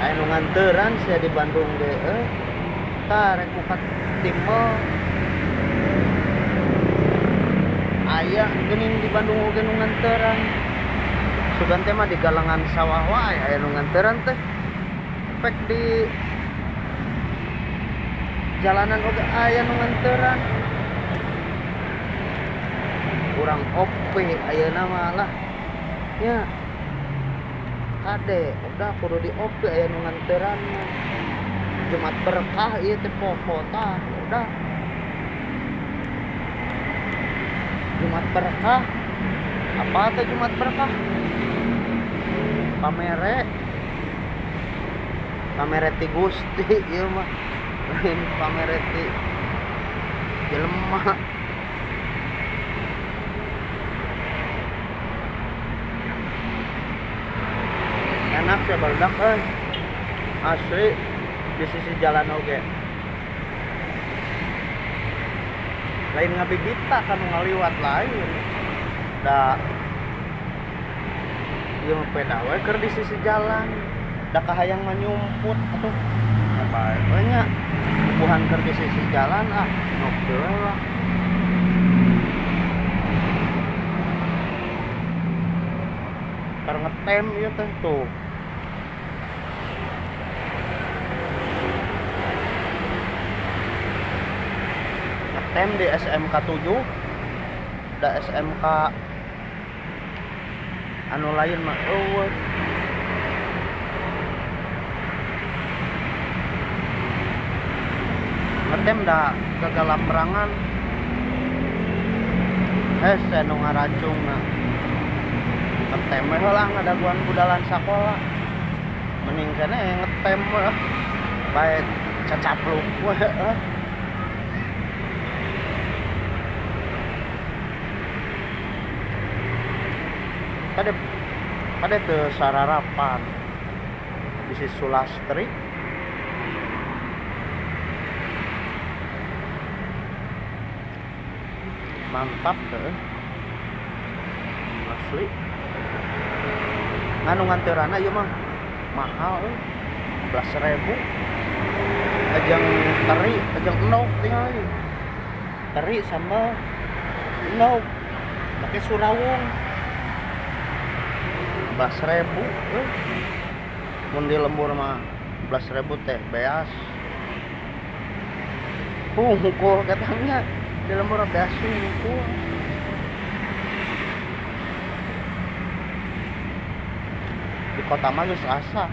Aya nu nganteran sia di Bandung ge euy. Tah rek muka timbel. Aya geuning di Bandung oge nu nganteran. Sugan teh mah di galengan sawah wae aya nu nganteran teh. Pek di jalanan oge aya nu nganteran. Kurang OP ayeuna mah lah. Nya. Kade, udah kudu di OP aya nu nganteran mah. Jumat berkah ieu teh poho tah, udah. Jumat berkah. Apa teh Jumat berkah? Pamere. Pamere ti Gusti ieu mah. Lain pamere ti jelema. Enak ya barudak euy. Asli di sisi jalan oge. Lain ngabibita kan ngaliwat lain. Da ieu mah peda we keur di sisi jalan. Da kahayang mah nyumput atuh. Bae we nya. Bubuhan keur di sisi jalan ah, ngopi we lah. Keur ngetem ieu teh tuh. Ngetem di SMK 7. Da SMK anu lain mah eueuh. Ngetem da gagalamrangan. Hese nu ngaracungna. Ngetem we heula ngadaguan budalan sakola. Mending keneh ngetem we ah. Bae cacapluk we ah. Kade kade teu sararapan. Bisi Sulastri. Mantap teh. Asli. Nganu nganteurana ieu mah mahal euy. 11.000. Ajang teri, ajang endog tinggal ieu. Teri sambal endog make surawung. 11.000 euy. Mun di lembur mah 11.000 teh beas. Hungkul katanya di lembur beas hungkul. Di kota mah geus asa.